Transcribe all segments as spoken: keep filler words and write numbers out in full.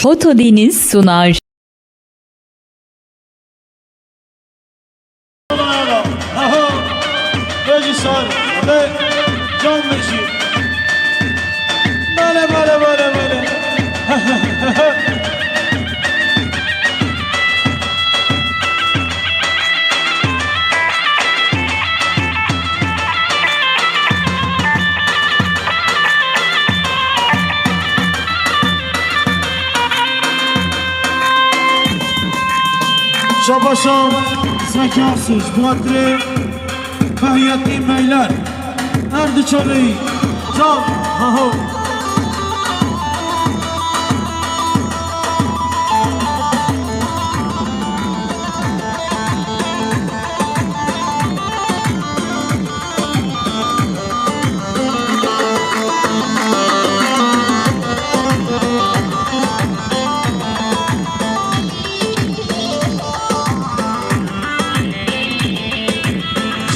Foto Deniz sunar. Aha, Bejî Sar, ve Can Bejî. Bele, bele, bele, bele. Şabaşa Zeki Arsiz, Buatrê Mehyetî Meyler, Erdîçolî, Can, Haho.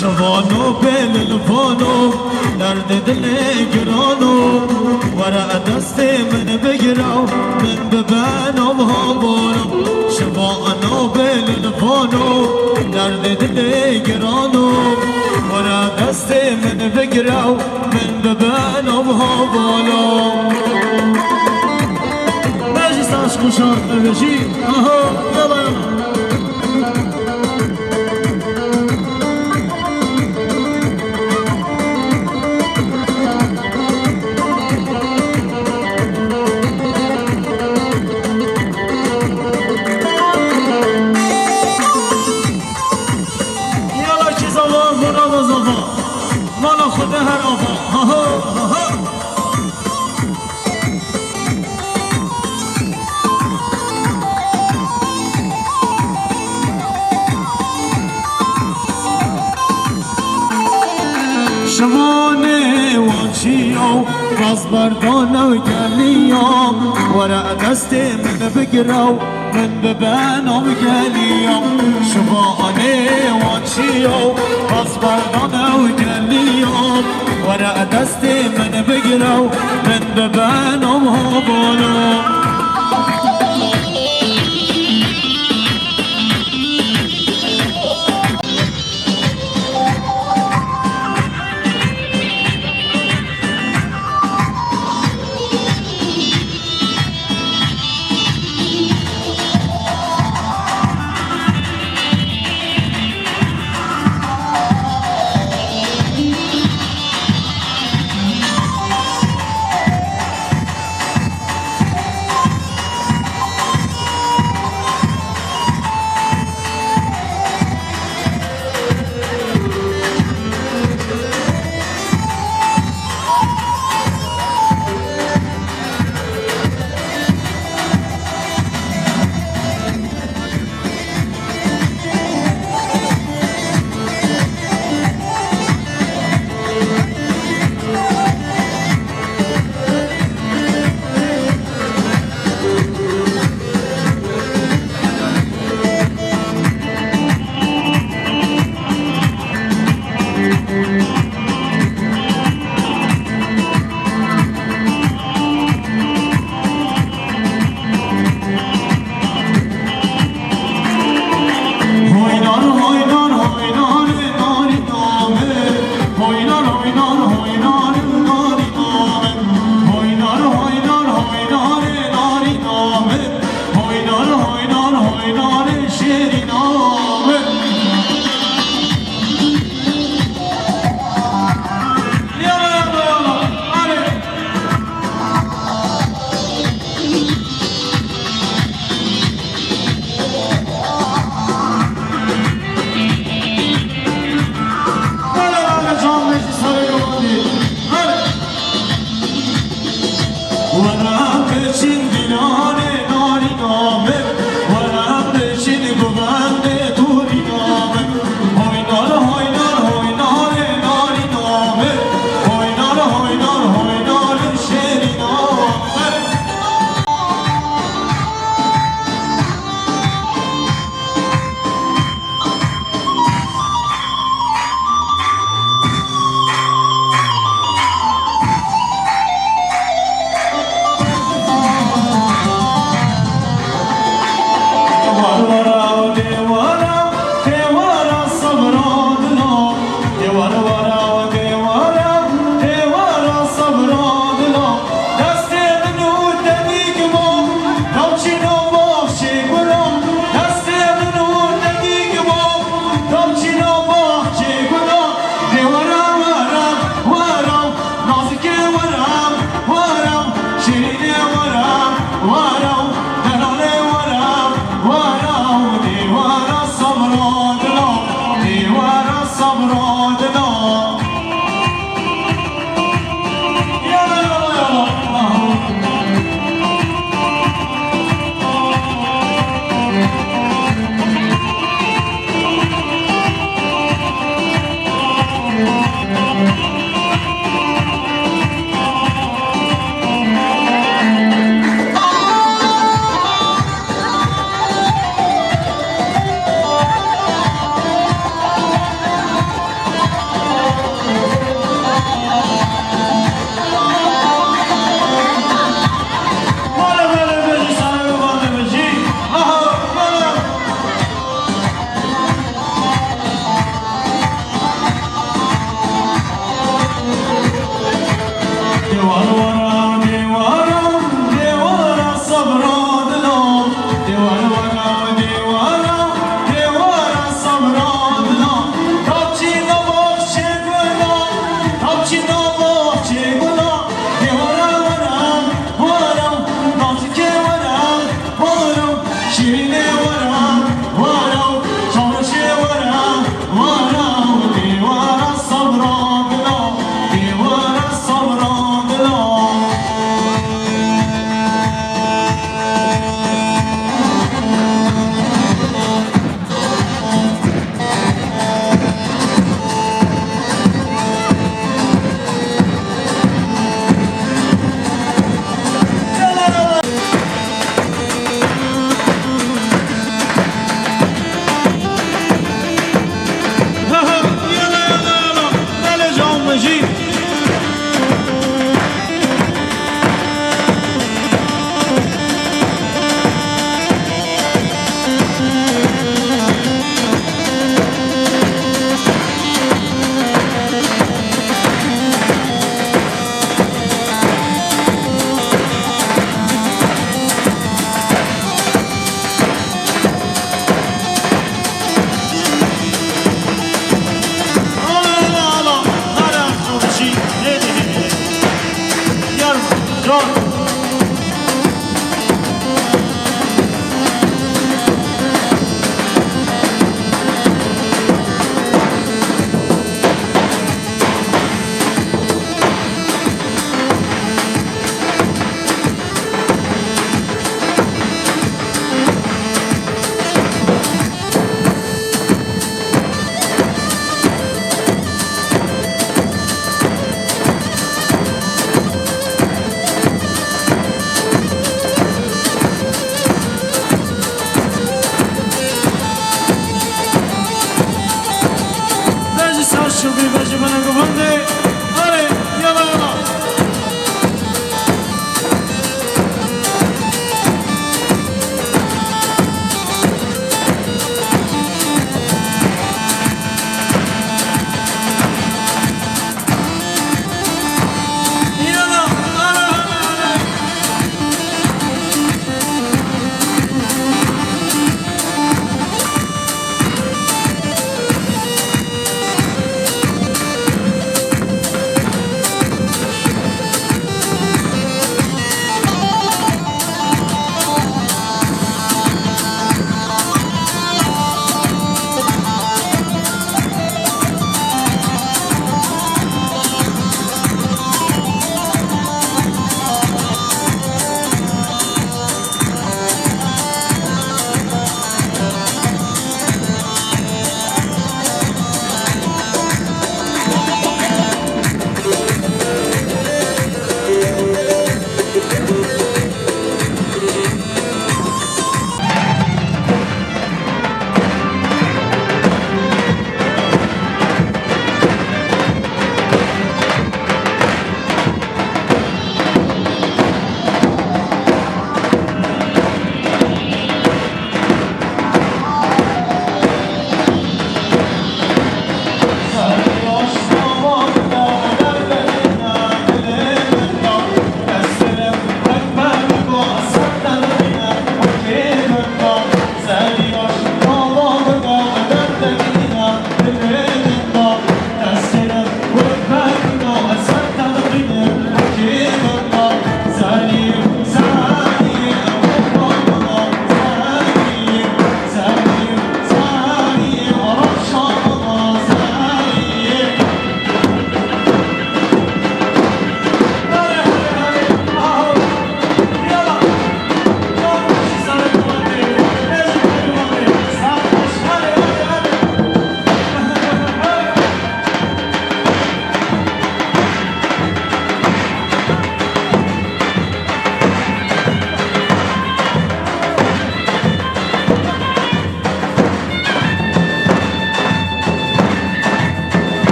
Şivano bêlil vano, derdê dilê girano, were destê min bigire û min bibe nav havano. Şivano bêlil vano, derdê dilê girano, were destê min bigire û min bibe nav havano. Bejî saç kuşak, bejî. Aha, yala, yala. Yala ki zava, mala da zava. Mala Xwedê her ava. Ha, ha, ha, ha. Şivanê wan çiya, rastberdan ew geliya, were destê min bigire û min bibe nav geliya. Şivanê wan çiya, rastberdan ew geliya, were destê min bigire û min bibe nav havana.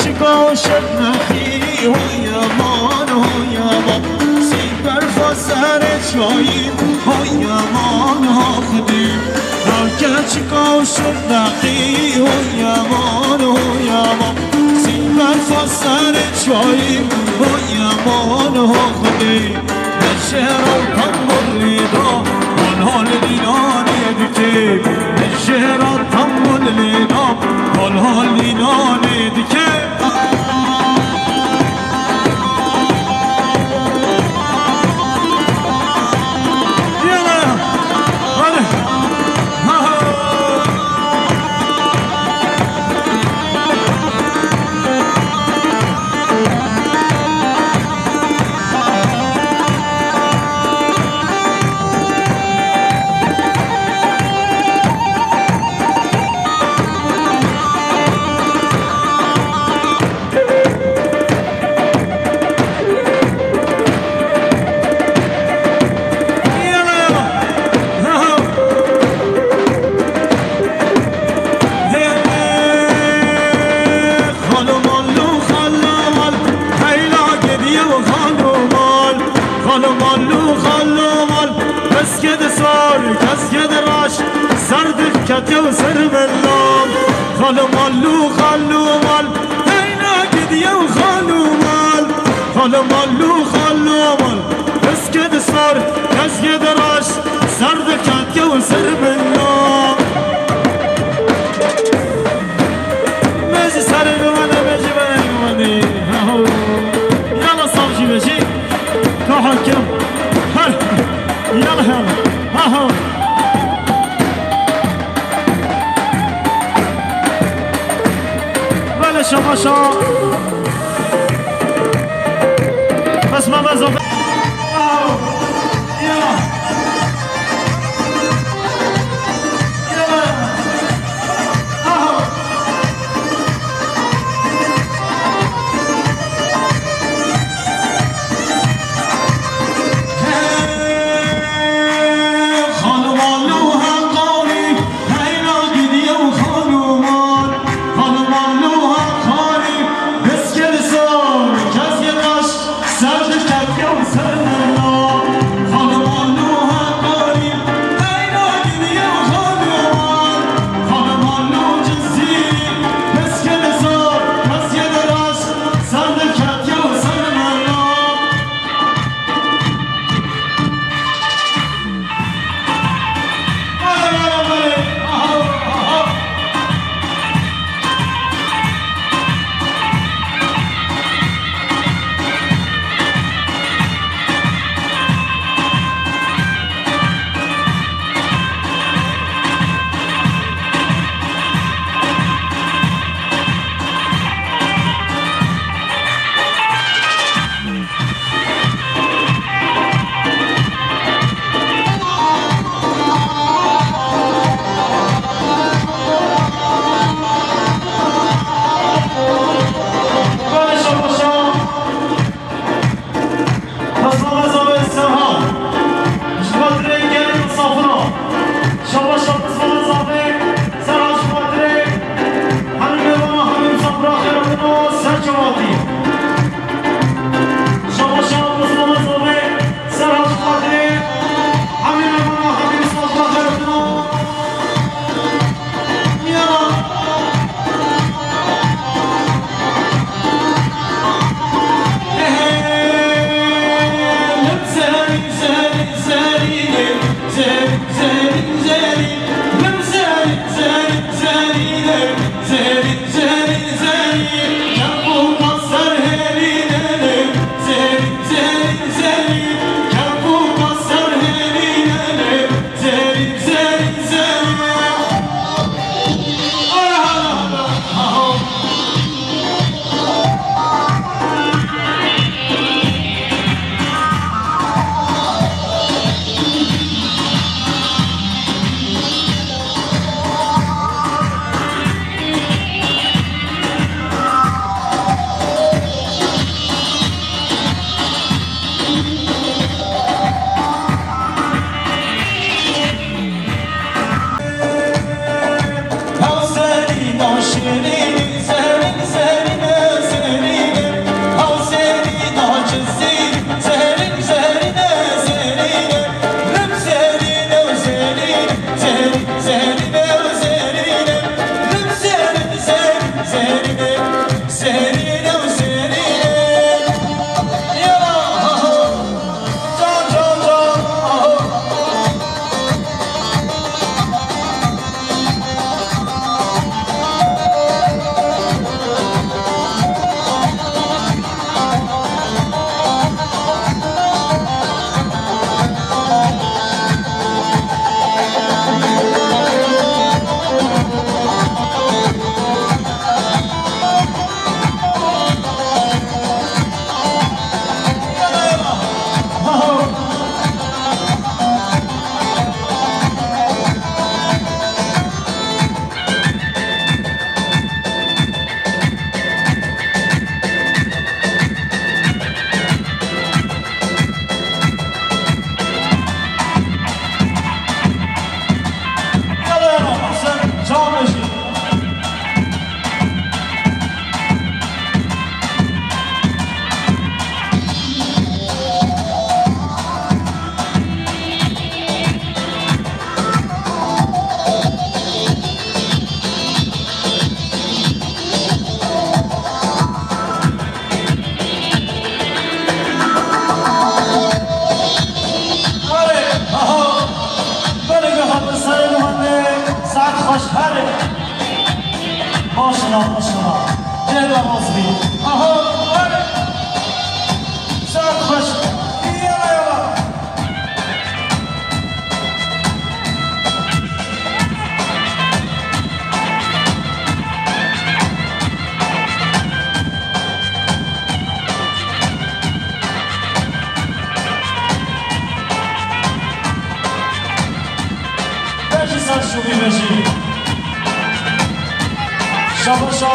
Çika şirnexî hoy aman, hoy aman. Sî berfa serê çayî hoy aman, ha Xwedî. Nake çika şirnexî hoy aman, hoy aman. Sî berfa serê çayî hoy aman, ha Xwedî. Nijêra tembûl lê da, hol hol dînanê dike. Nijêra tembûl lê da, hol hol dînanê dike. Yala, hadi. Ha, ha. Xalo malû xalo mal, heyla gediye û xalo mal. Xalo malû xalo mal, bes kedi sor, kes kedi raş, ser diketiye û ser melam. Xalo malû xalo mal, heyla gediye û xalo mal. Xalo malû xalo mal, bes kedi sor, kes kedi raş, ser diketiye û ser melam. Mezi sarı gumane, mezi bana gumane. Aho. Yala savcı mezi. Ka hakim. Her. Yala yala. Aho. Böyle şabaşa. Bes ma bezo. Aho. Yala. Aha, hadi. Saat xweş. Yala, yala. Bejî ser şûbî bejî. Şabaşa.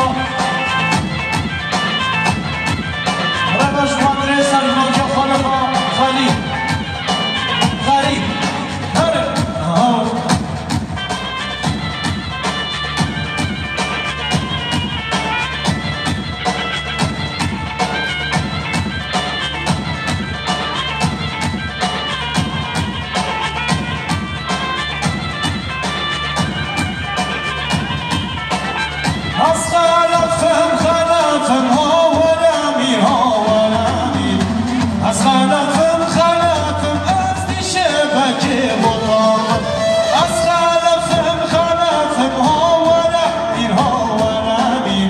Rebe ji wan dirê ser ji wan ke xwe nefa xelî. Xerîb. Herin. Aha. Ez xelefim, xelefim, haweramî, haweramî. Ez xelefim, xelefim, ez dişebekê botam. Ez xelefim, xelefim, haweramî, haweramî.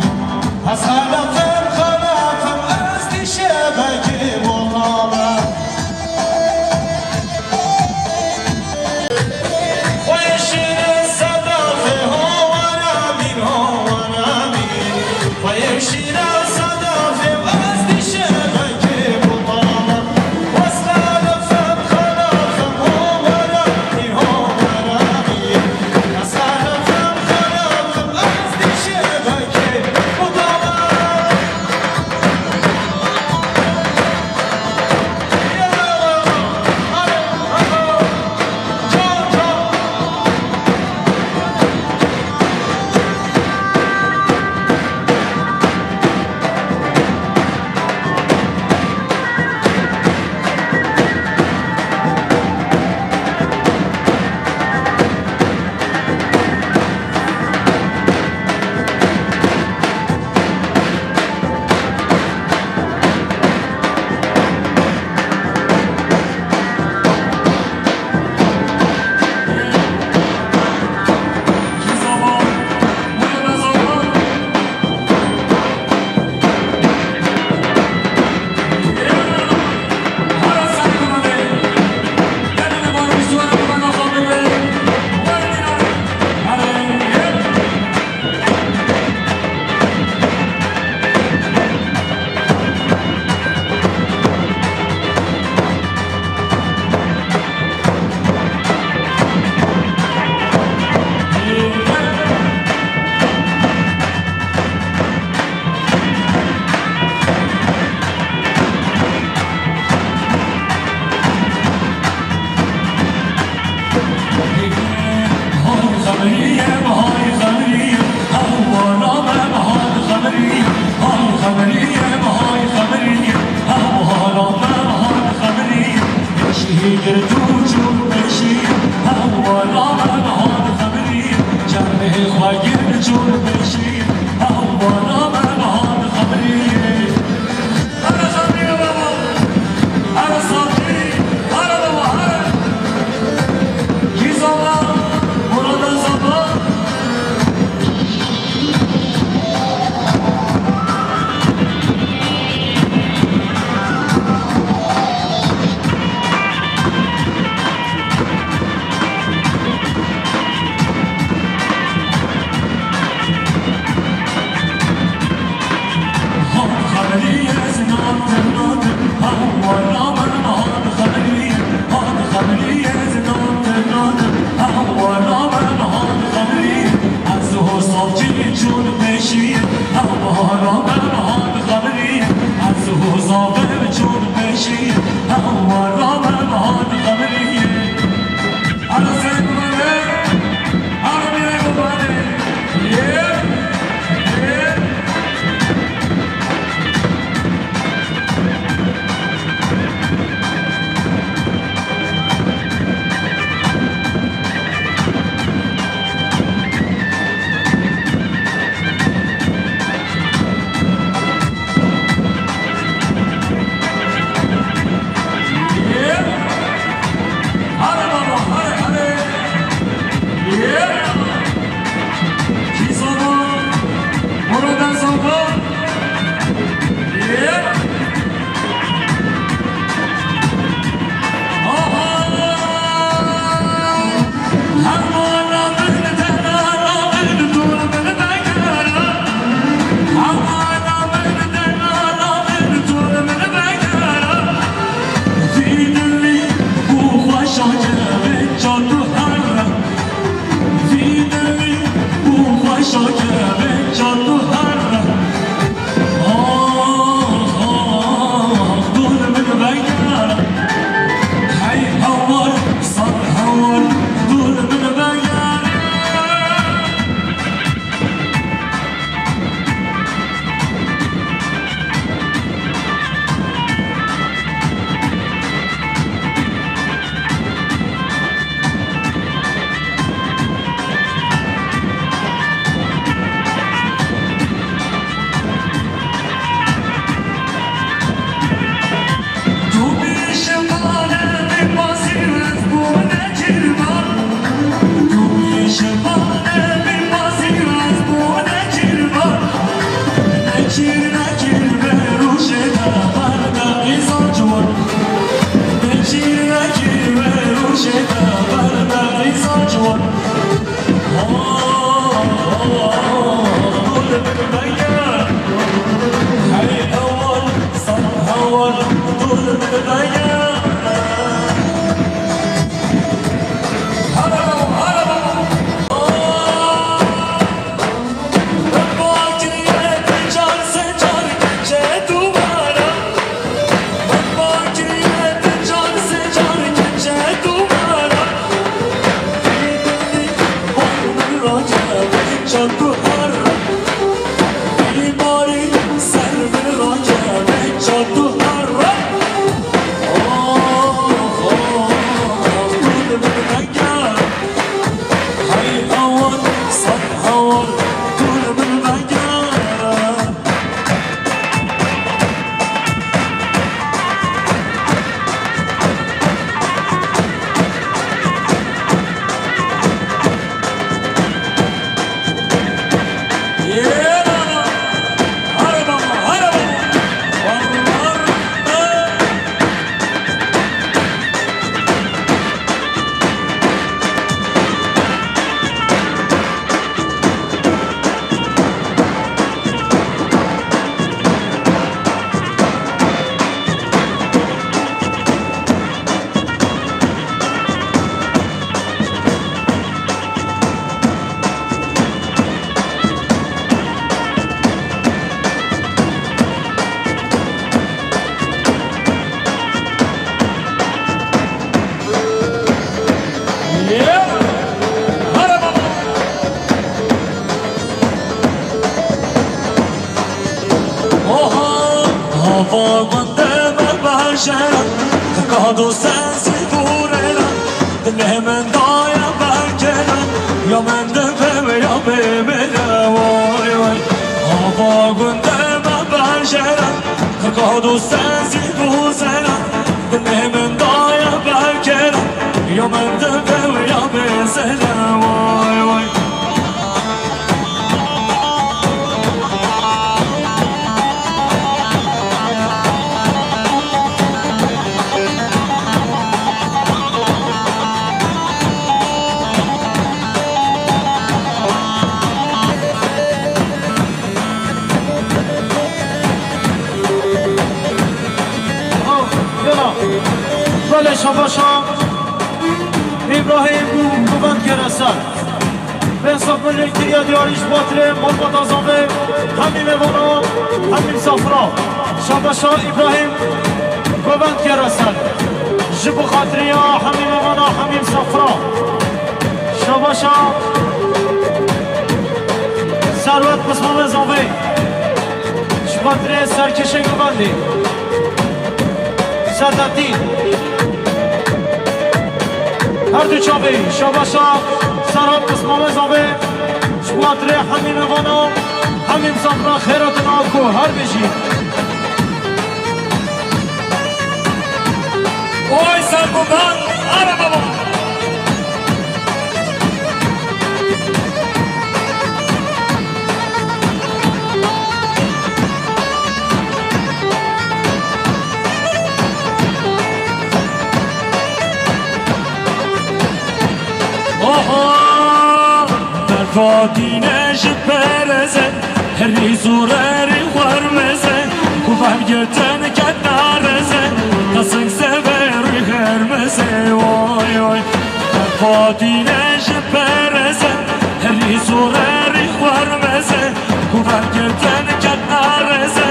Ez xelefim, xelefim, ez dişebekê botam. Ava gundê me bejera, qado sezî vûrera, dilê min daye bergera, ya min dibe wê ya bê min e, way way. Ava gundê me bejera, qado sezî vûzera, dilê min daye bergera, ya min dibe wê ya bê zera, way way. Belê şabaşa Îbrahîm Guven Keresel. Bê safmilê kiriye diyarî ji xatirê malbata zavê hemî mêvana, hemî misafira. Şabaşa Îbrahîm Govend Keresel. Ji bo xatiriya hemî mêvana, hemî misafira. Şabaşa Serwet Pismamê zavê. Ji xatirê serkêşê Govendê. Sedatî. Her du çavê şabaşa Serhat Pismamê zavê. Ji xatirê hemî mêvana, hemî misafira xêra dina ku her bijî. Oy ser Govend, are baba. Oho! Berfa tîne ji pereze, herî zûrerî xwermeze, ku vevgirtin ket nareze, qesing severî hermeze, oy, oy. Berfa tîne ji pereze, herî zûrerî xwermeze, ku vevgirtin ket nareze,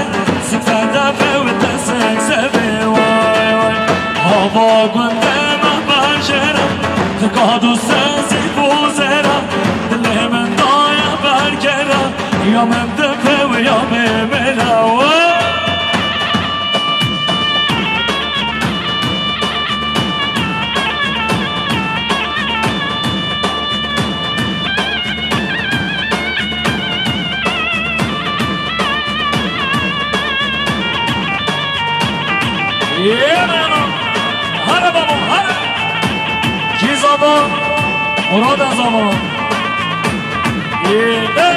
siferde fewte sek sevê, way, way. Hava gundê me bejera, qado sezî vûzera, dilê min daye bergera, ya min dibe wê ya bê min e, way. Yê meno. Here babo, here. Kî zabo? Murada zabo. Yê de.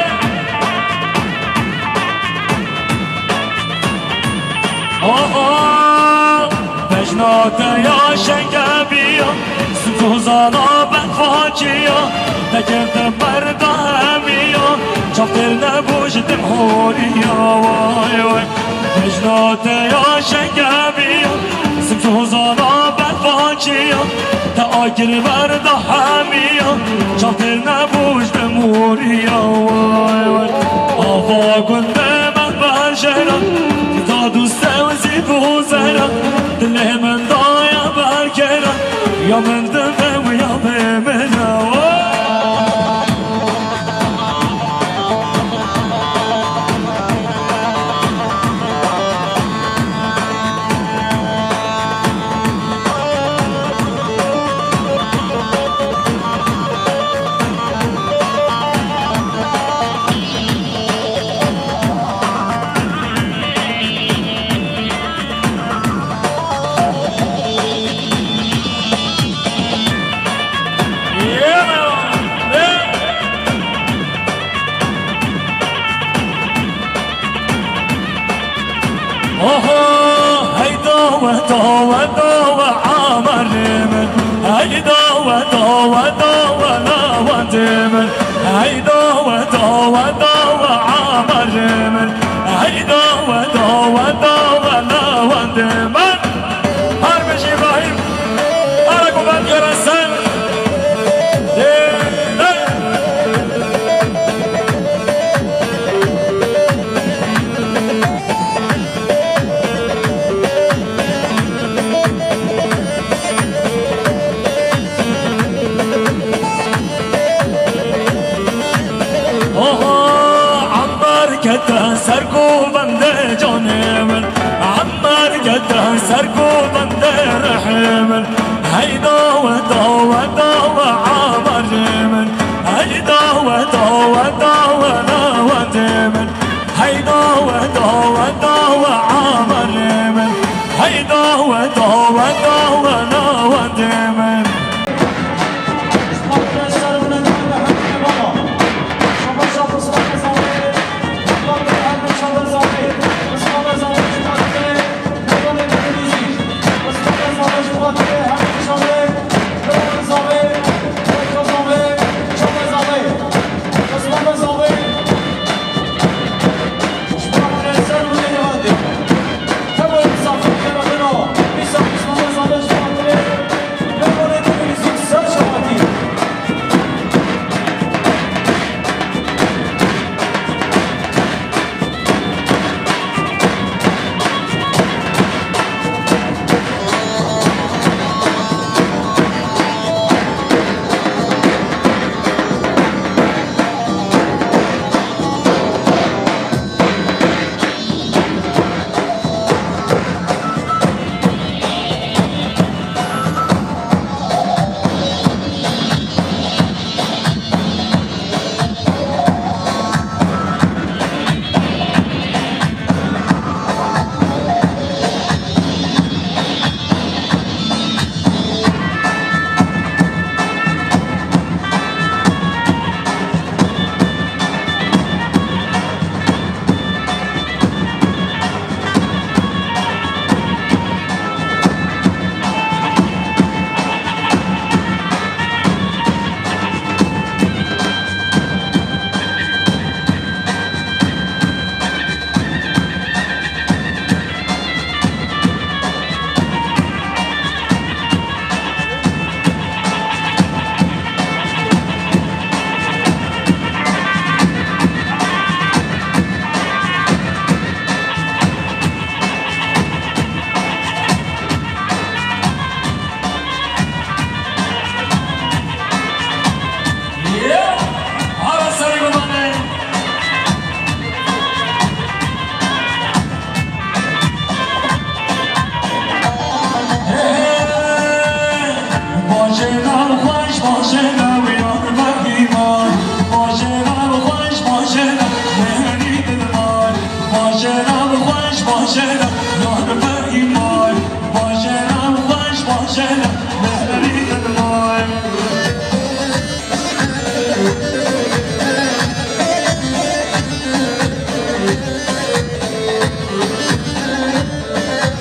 Aha, bejna te ya şengebiya, sifozana ben fakiya, te kevde berda hemiya, çaftêr nebû ji tim horiya, way, way. Bejna te ya şengebiya, sifozana ben fakiya, te akir berda hemiya, çaftêr nebû ji tim horiya, way, way. Ava gundê me bejera, Dad û sewzî bû zera, dilê min daye bergera, ya min dibe wê ya bê min e. Oho, hey dawe, dawe, dawe, amerê min. Hey dawe, dawe, dawe, lewendê min. Hey dawe, dawe, dawe, amerê min. Hey dawe, dawe, dawe, lewendê min. Her bijî Îbrahîm. Ara ku ben gören sen. Ê, ê. Ser ku bende rehê min, hey dawe, dawe, dawe, amarê min. Hey dawe, dawe, dawe, newendê min. Hey dawe, dawe, dawe, amarê min. Hey dawe, dawe, dawe, newendê min.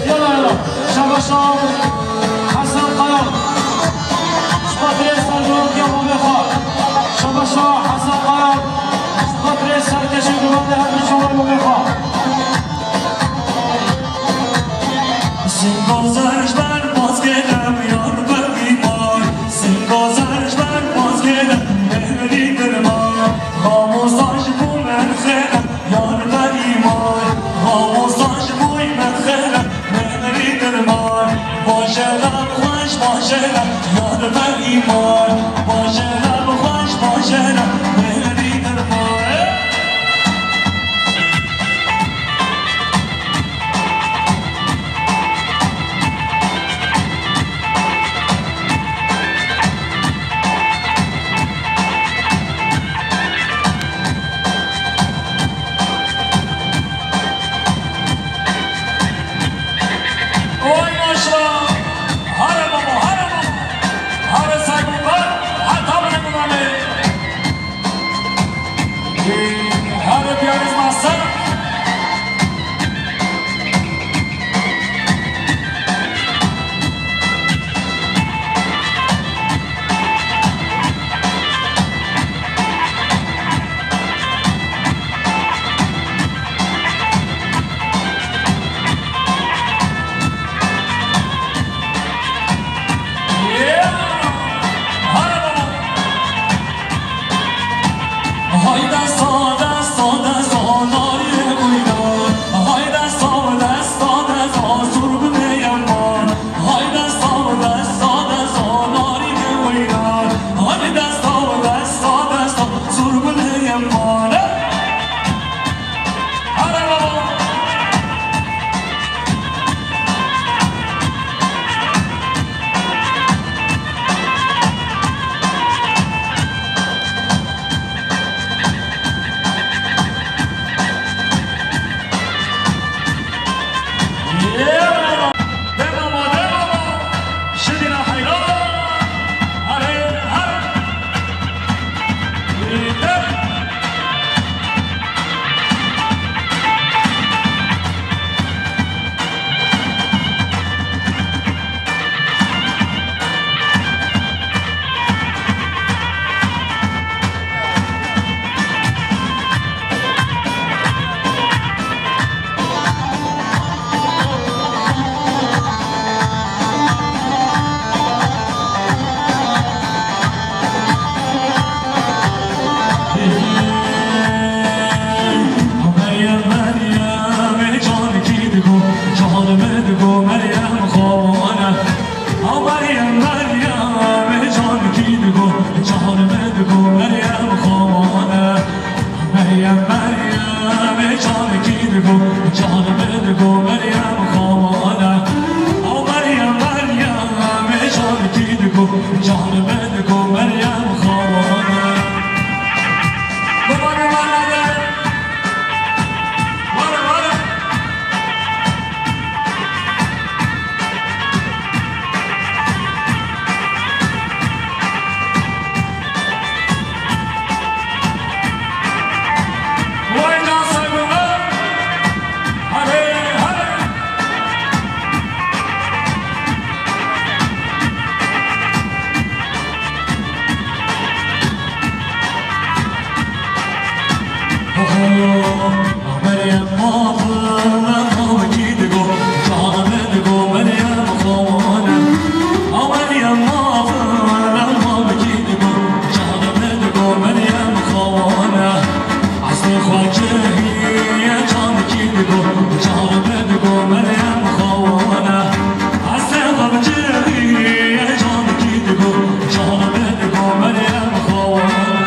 Yala, yala. Şabaşa Hesen Kaya. Ji xatirê sergirtiya babê xwe. Şabaşa Hesen Kaya. Ji xatirê serkêşê gurbetê her du çavan babê xwe. Singozer ji ber bazgê ew yar berî mar. Singozer ji ber bazgê ew berî girmar. Mamosta ji bo me xêr e, yar berî mar. Mamosta ji bo me xêr e, berî girmar. Bajêra bi xweş bajêra, yar berî mar. Bajêra bi xweş bajêra, berî girmar. Oy maşallah! Hare baba, hare baba! Hare Seymokan! Digo Meryem xawan e. O Meryem, Meryem, ê can kî digo, can min digo Meryem xawan e. Baba ne var ne de? Var, var. Meryem mafile mafkî digo, canê min digo Meryem xawan e. A Meryem mafile mafkî digo, canê min digo Meryem xawan e. Eslê xwe cihî ye, canikî digo, canê min digo Meryem xawan e. Eslê xwe cihî ye, canikî digo, canê min digo Meryem xawan e.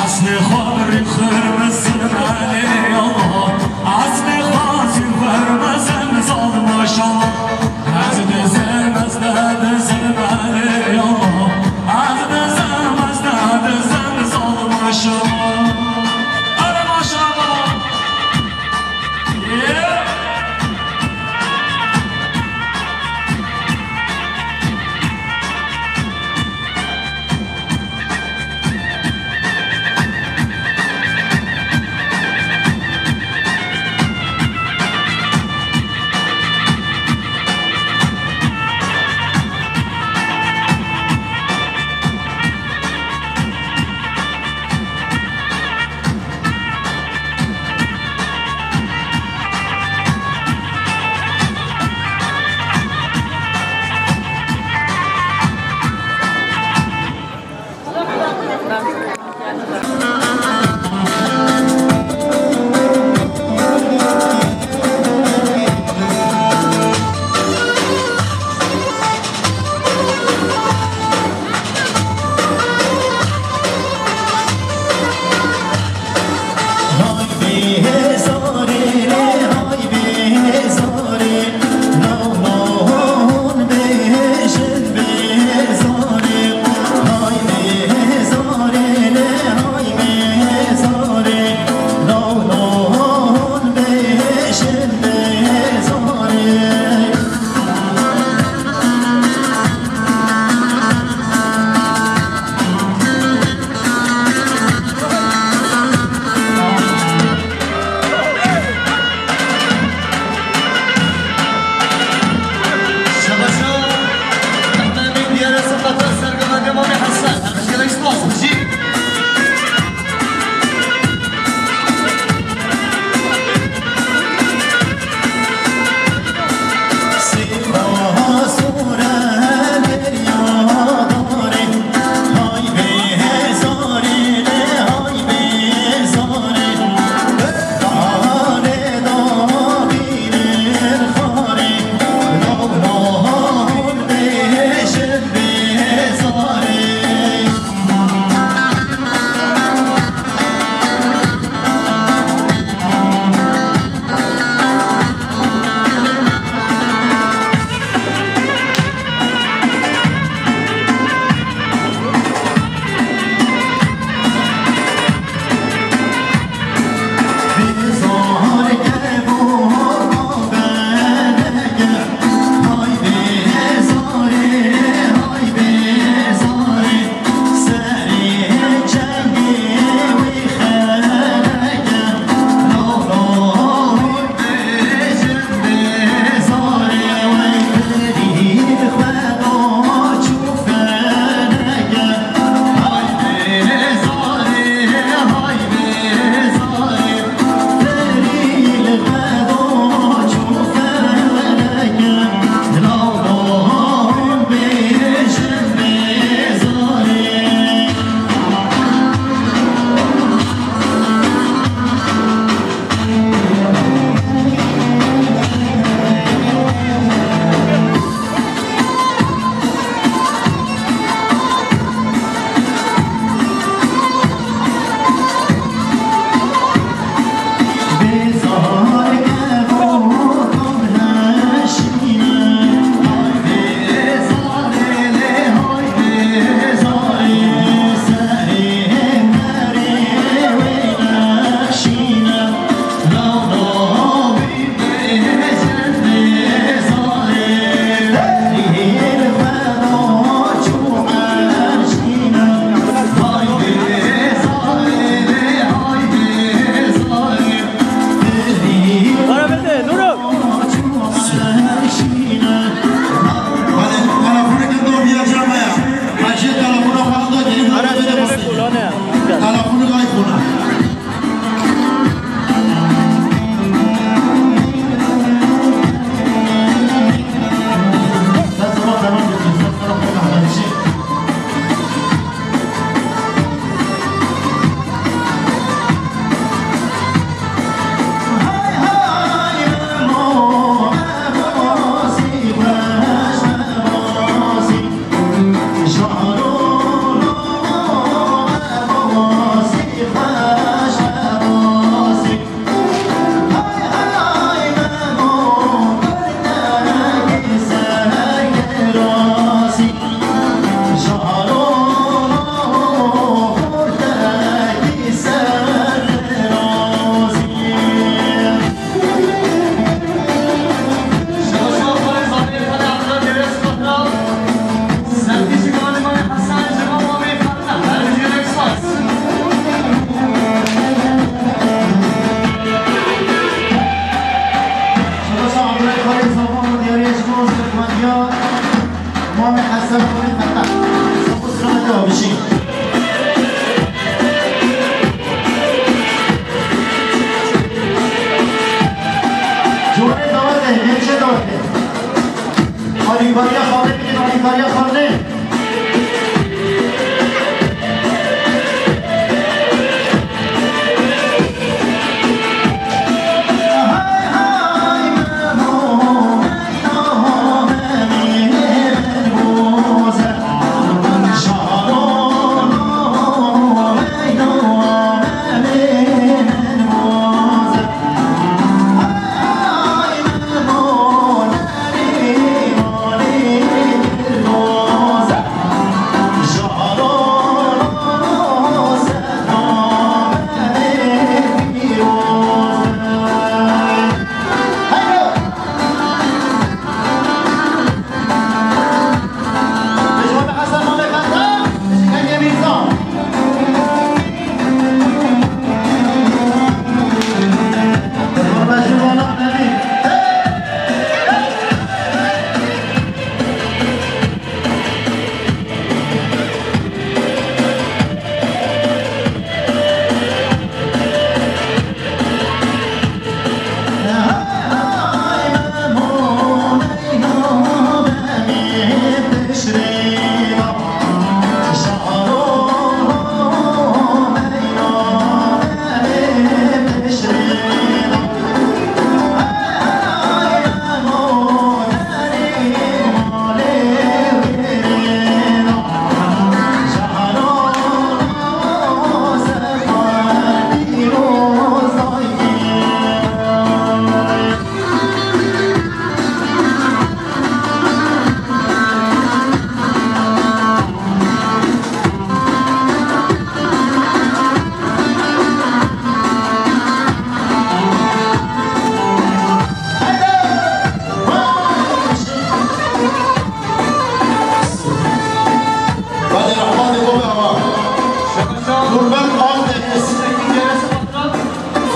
Eslê xwe bi rî xirmizin elê Allah. Eslê xwe zî xirmizin zal maşallah. Ez dizim, ez de dizim elê Allah. Ez dizim, ez de dizim zal maşallah. Hadi maşallah. Yeah.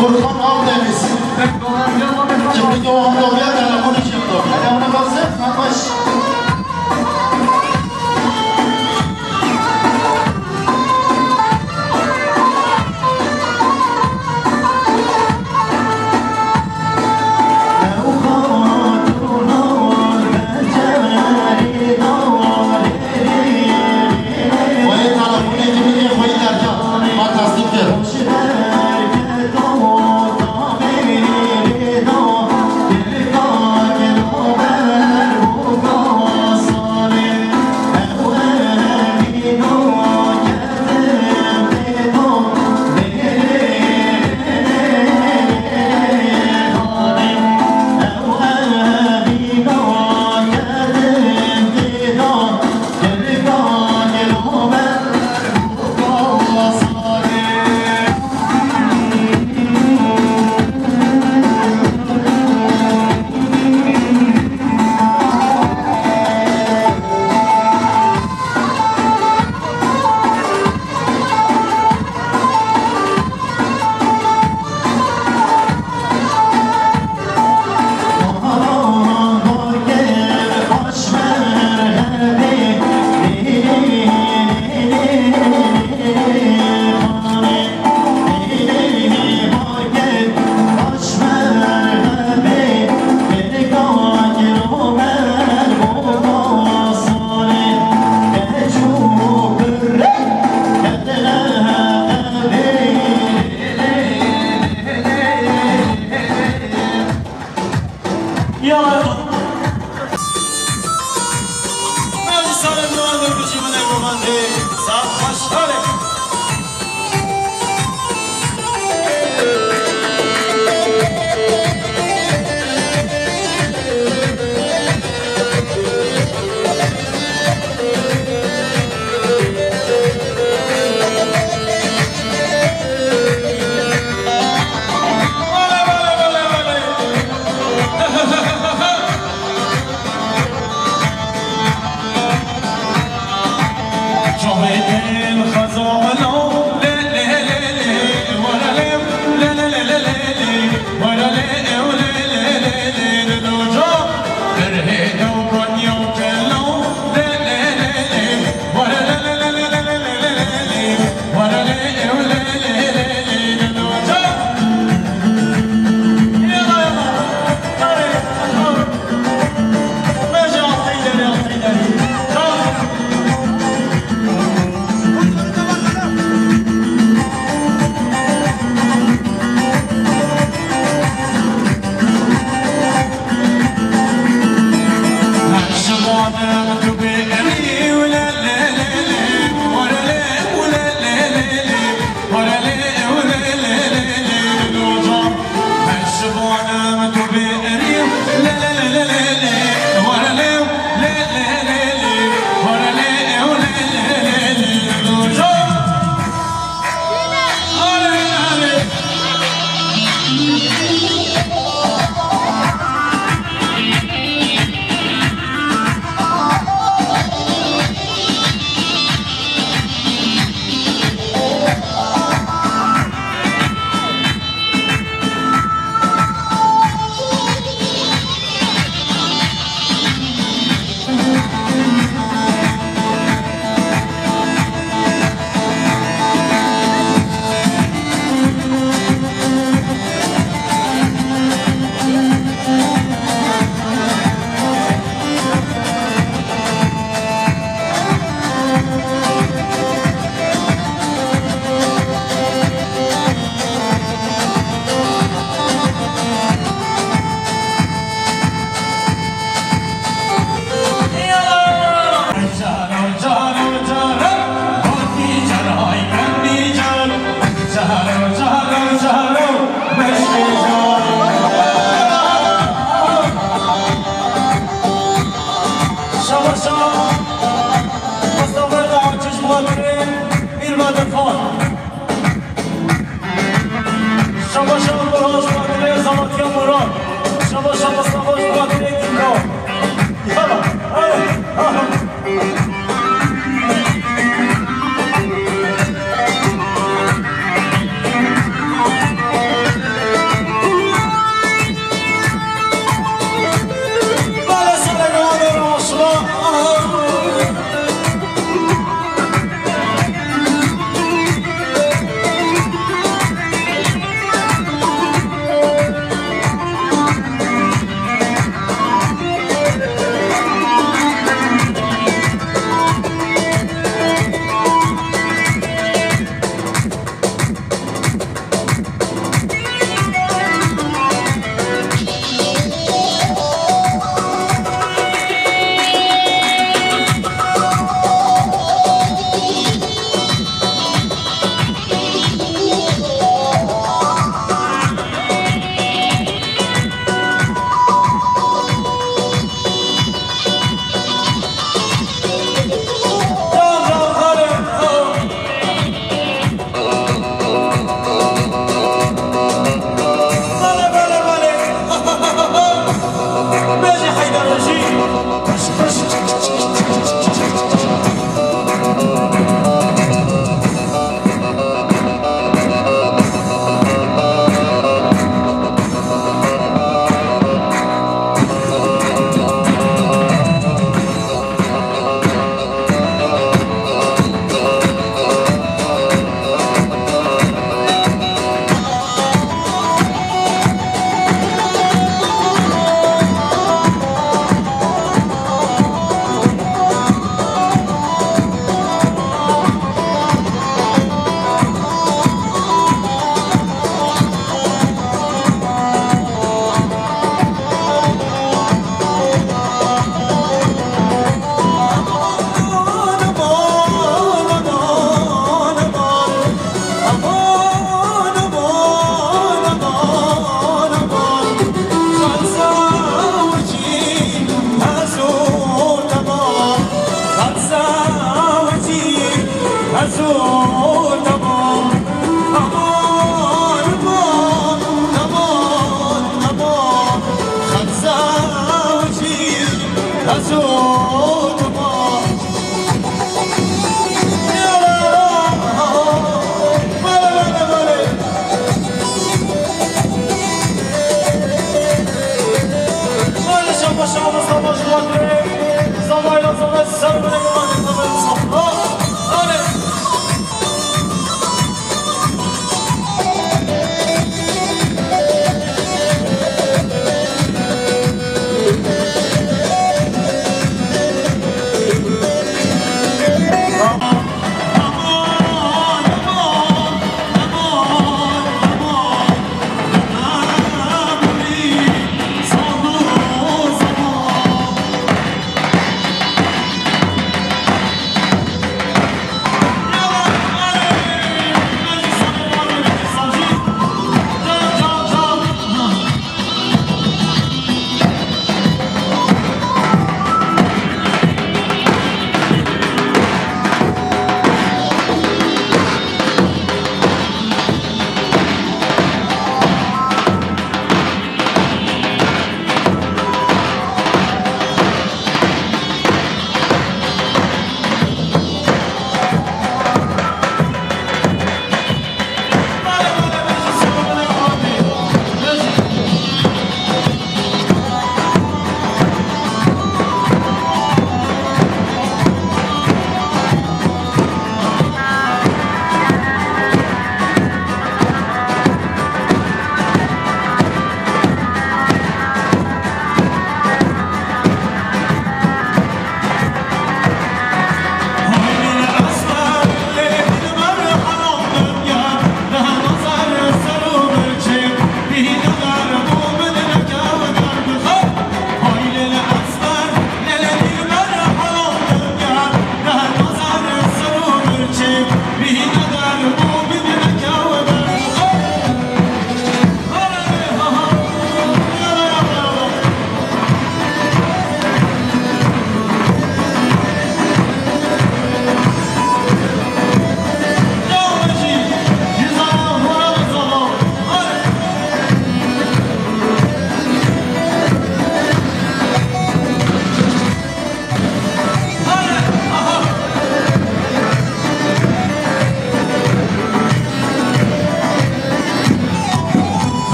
Kurban Akdeniz. Şimdi o anda bir telefonu şey yapıyor. Telefonu basın, baş.